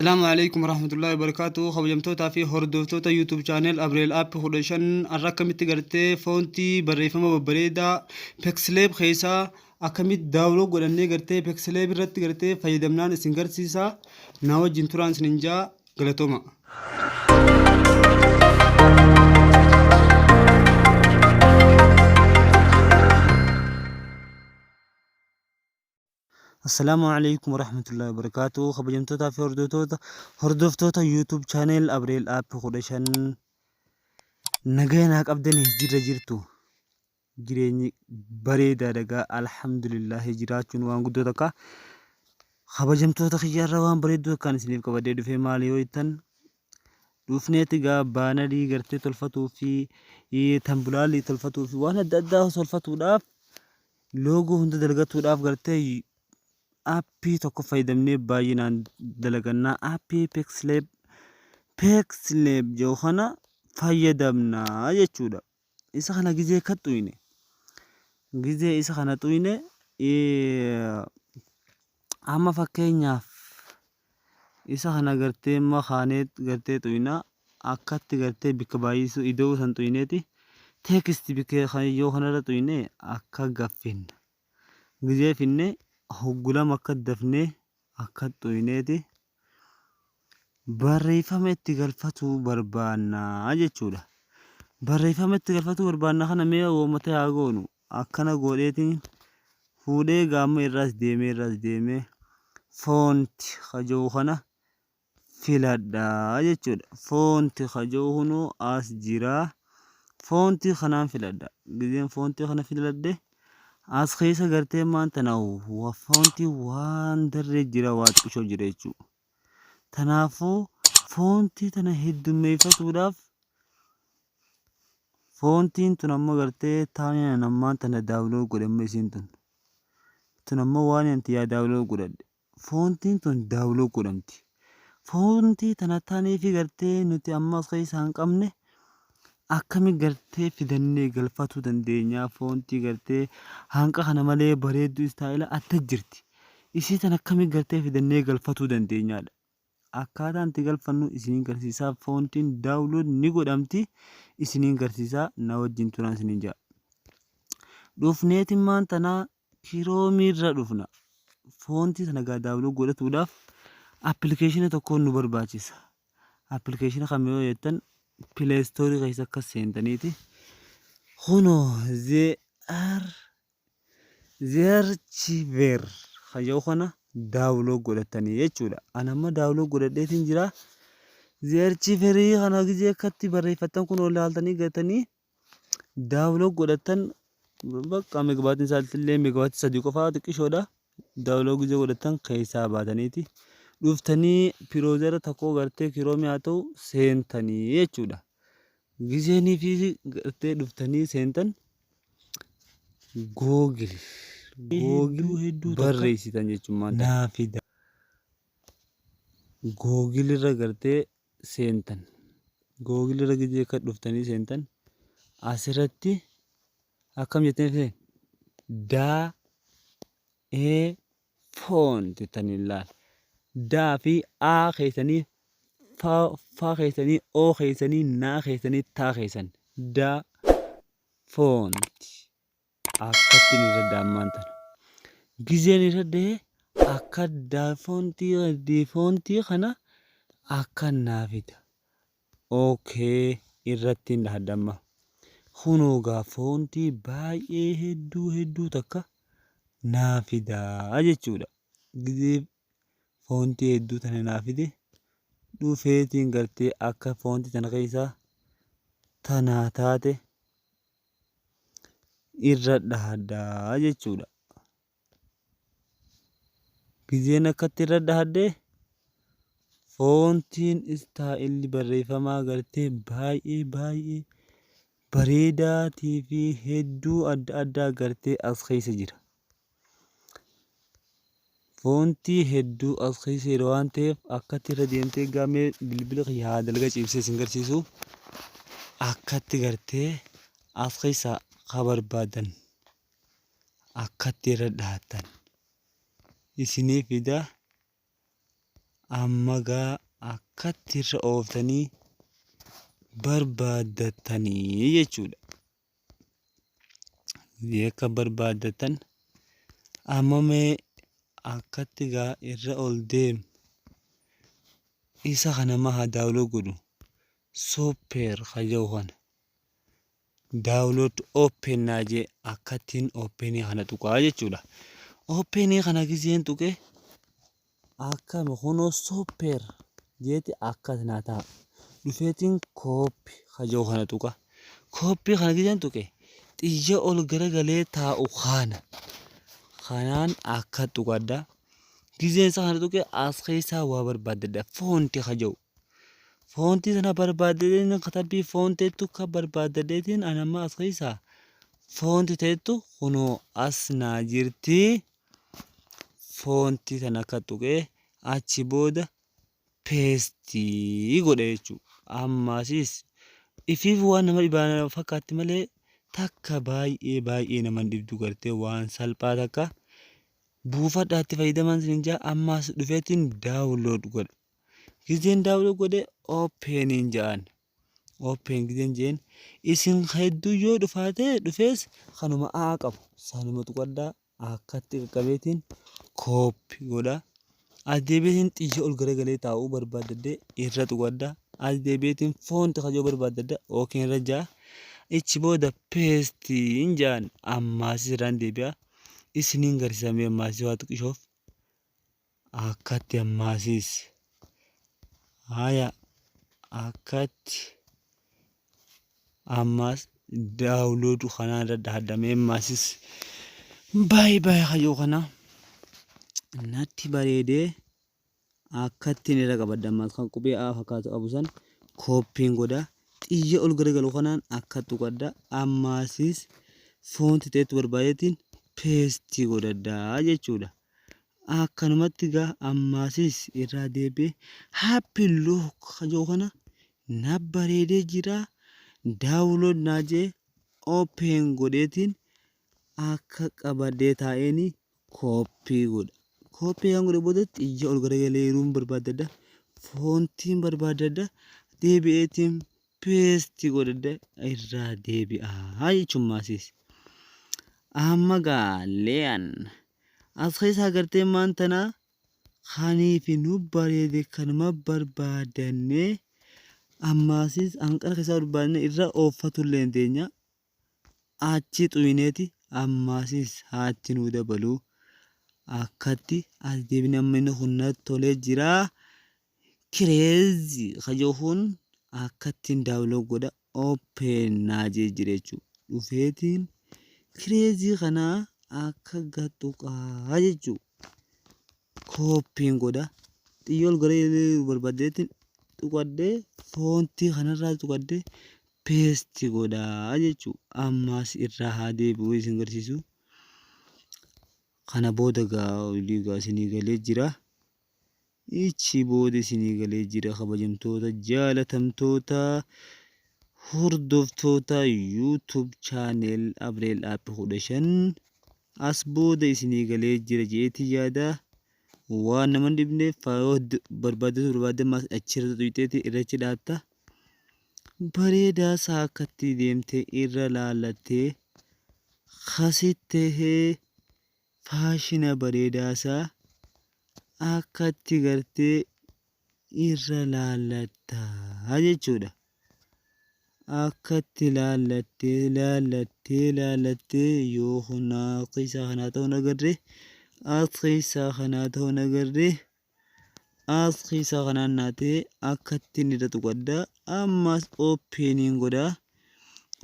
Asalaamu alaikum warahmatullahi wabarakatuh. Kabajamtootaa fi hordoftoota YouTube channel Abreel App 15, har'a akkamitti gartee foontii barreeffama babbareedaa Pexlab keessaa akkamitti daawuloo godhannee gartee Pexlab irratti gartee fayyadamnaan isin garsiisa. Na wajjin turaan isinin jaa, galatooma. Assalaamu alaikum warahmatullahi wabarakatuh. Kabajamtootaa fi hordoftoota YouTube channel Abreel App 15, nagaya naa qabdanii? Jirra, jirtu? Jireenyi bareedaa dhagaa, alhamdulillahi, jiraachuun waan guddoo takka. Kabajamtoota kiyyaarra waan bareedduu akkaan isiniif qabadee dhufee maali yoo jettan, dhufneeti gaa baanarii gartee tolfatuu fi tambulaalii tolfatuu fi waan adda addaa tolfatuudhaaf, loogoo hunda dalagatuudhaaf gartee aappii tokko fayyadamnee baay'inaan dalagannaa. Aappii Pexlab jedhu kana fayyadamnaa jechuudha. Isa kana gizee akka xuyne, gizee isa kana xuyne, amma fakkeenyaaf isa kana gartee amma kaanee gartee xuyna, akkatti gartee bikka baay'isuu ida'uu san xuyneeti text bikka yoo kanarra xuyne akka gaffinna. Gizee finne hoggulama akka dafnee akka xuyneeti barreeffama itti galfatuu barbaanna jechuudha. Barreeffama itti galfatuu barbaanna kana mee woomata haa goonu. Akkana godheetiin fuudhee gaamma irraas deemee font kaja'u kana filadha jechuudha. Font kaja'u kunoo as jira. Foontii kanaan filadha. Gizeen foontii kana filadhe, as keessa gartee maan tana foontii waan darree jira, waa xiqqishoo jira jechuudha. Tanaafuu foontii tana heddummeeffatuudhaaf, foontiin tun amma gartee taanii ammaan tana download godhe. Amma isiin tun ammoo waan anti yaa download godhadhe, foontiin tun download godhamti. Foontii tana taanii fi gartee nuti amma as keessaa hin qabne akkami gartee fidannee galfatuu dandeenya? Foontii gartee hanqa kana malee bareedduu istaayila adda jirti. Isii tana akkami gartee fidannee galfatuu dandeenyaadha. Akkaataan itti galfannu isiniin garsiisaa. Foontiin download ni godhamti, isiniin garsiisaa, na wajjin turan isiniin jedha. Dhufneetimmaan tanaa Kiroomiirra dhufna. Foontii tana gaa download godhatuudhaaf appilikeeshina tokkoon nu barbaachisa. Appilikeeshina kam yoo jettan, Play Store keessa akkas seentaniiti. Kunoo ZArchiver kayyoo kana download godhatanii jechuudha. Ani amma download godhadheetiin jira. ZArchiverii kana gizee akkatti barreeffattan kun ilaaltanii gatanii download godhattan, bakka meegabaatiin isaa illee meegabaatii 3 qofaa, xiqqishoodha. Download gizee godhattan keessaa baataniiti dhuftanii browsera tokko gartee Kiroomii haa ta'u seentanii jechuudha. Gizeenii fi gartee dhuftanii seentan, Google hedduu takka barreessitan jechuun maal naa fida. Google irra gartee seentan. Google irra gizee akka dhuftanii seentan, asirratti akkam jettanii seen daa ee font jettanii ilaal. Daa fi a keessanii, fa fa keessanii, o keessanii, naa keessanii, taa keessan, daa font akkattiin irra daammaan tana. Gizeen irra dahee akka foontii kana akka naa fida. Okay, irrattiin dhahadha amma. Kunoo gaa foontii baay'ee hedduu hedduu takka naa fidaa jechuudha. Gizee foontii hedduu tana naa fide, dhufeetiin gartee akka foontii tana keessaa tanaa taate irra dhahadha jechuudha. Gizeen akkatti irra dhahadhe, foontiin istaayilli barreeffamaa gartee baay'ee baay'ee bareedaatii fi hedduu adda addaa gartee as keessa jira. Foontii hedduu as keessa jira waan ta'eef, akkatti irra deemtee gaamee bilbila kiyya haa dalga ciibsee isin garsiisu, akkatti gartee as keessa ka barbaadan akkatti irra dhahattan isinii fida. Amma gaa akkatti irra ooftanii barbaaddattanii jechuudha. Akka barbaaddattan amma mee akkatti gaa irra ol deemu isa kana ma haa download godhu, super ka jedhu kana download open naa jee, akkattiin openii kana tuqaa jechuudha. Openii kana gizeen tuqe akkami kunoo super jeeti akkas naa ta'a. Dhufeetiin copy ka jedhu kana tuqa. Copy kana gizeen tuqe xiyya ol garagalee taa'u kana kanaan akka tuqadha. Gizeen isa kana tuqe as keessaa waa barbaaddadha. Font ka jedhu. Fontii sana barbaaddadheetiin, katabbii fonteettu akka barbaaddadheetiin, ani amma as keessaa font ta'ettu kunoo as naa jirti. Fontii sana akka tuqee achi booda paste godhe jechuudha. Ammaasis ifiif waan nama dhibaa fakkaatti malee takka baay'ee baay'ee nama hin dhibdu, gartee waan salphaa takka buufadhaatti fayyadaman sin jaa. Ammaas dhufeetiin download godha. Gizeen download godhe openiin ja'an. Open gizeen jeen isin hedduu yoo dhufaate dhufees kanuma aa qabu sanuma tuqadhaa, akkatti qaqqabeetiin copy godha. As deebiitiin xiyya ol garagalee taa'uu barbaaddadde irra tuqadha. As deebiitiin font kajoo barbaaddadda okay irra ja'a. Ichi booda pasteiin ja'an. Ammaas irraan deebi'a. Isiniin garsiisamee ammaas waa tuqishoof akkatti ammaasis haya akkatti ammaas download kanaan irra dhahadhamee ammaasis baay'ee baay'ee kayyoo kana natti bareedee akkattiin irra qabadha. Ammaas kan qubee A fakkaatu qabu san copyn godha. Xiyya ol garagalu kanaan akka tuqadha. Ammaasis font ta'etti barbaadeetiin paste godhadha jechuudha. Akkanumatti gaa ammaasis irraa deebi'ee happy look kajoo kana na bareedee jira. Download naa jee, open godheetiin akka qabadhee taa'een copy godha. Copy kan godhe booda xiyya ol garagalee yeroon barbaaddadha. Fontiin barbaaddadha. Deebi'eetiin paste godhadha, irraa deebi'aa jechuun maasiis. Amma gaa leeyan as keessaa gartee maan tanaa kaniifi nu bareede kanuma barbaadannee ammaasis hanqana keessaa barbaadne irra ooffatullee hin teenya. Achi xuyineeti ammaasis haatti nuu dabaluu akkatti as deebine. Amma inni kun natti tolee jira. Crazy kajoo kun akkattiin download godha, open naa jee jira jechuudha. Dhufeetiin crazy kanaa akka gattuqaa jechuudha. Copyn godha. Xiyyoo ol garee barbaadeetiin tuqadhee fontii kanarraa tuqadhee paste godhaa jechuudha. Ammaas irraa haa deebi'u isin garsiisu. Kana booda gaa olii gaa isinii galee jira. Ichi booda isinii galee jira, kabajamtoota jaalatamtoota hordoftoota YouTube channel Abreel App 15, as booda isinii galee jira jeetii yaada. Waan nama hin dhibneef yoo barbaadde barbaadde ammas achirra tuqxeeti irrachi dhaatta. Bareedaa isaa akkatti deemtee irra laallattee kasittee faashina bareedaa isaa akkatti gartee irra laallatta jechuudha. Akkatti laallattee laallattee laallattee yoo kunaa keessaa kanaa ta'uun agarree, as keessaa kanaa ta'uun agarree, as keessaa kanaan naatee akkattiin irra tuqadda. Ammas openiin godhaa.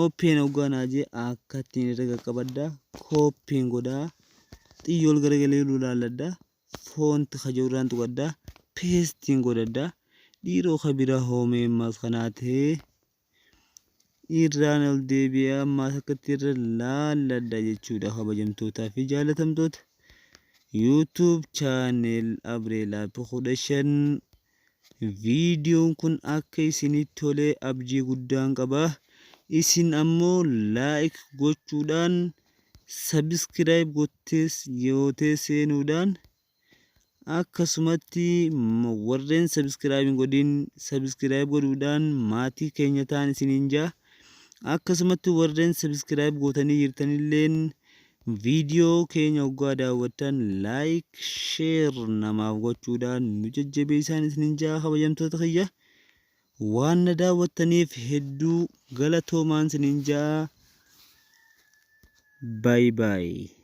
Open hoggaa naa jee akkattiin irra qaqqabadda, copyn godhaa. Xiyyool garagalee laalladha. Font kajoorraan tuqadda, pasteiin godhadha. Dhiiroo ka bira hoomee ammas kanaa ta'ee irraan ol deebi'ee ammas akkatti irra laalladha jechuudha. Kabajamtootaa fi jaalatamtoota YouTube channel Abreel App 15, viidiyoon kun akka isinitti tolee abdii guddaan qaba. Isin ammoo like gochuudhaan, subscribe gootee seenuudhaan Akkasumatti warreen subscribe hin godhin subscribe godhuudhaan maatii keenya ta'an isiniin ja'a. Akkasumatti warreen subscribe gootanii jirtanilleen viidiyoo keenya hoggaa daawwattan like share namaaf gochuudhaan nu jajjabeessaan isiniin ja'a kabajamtoota kiyya. Waan na daawwattaniif hedduu galatoomaan isiniin ja'a. Bye bye.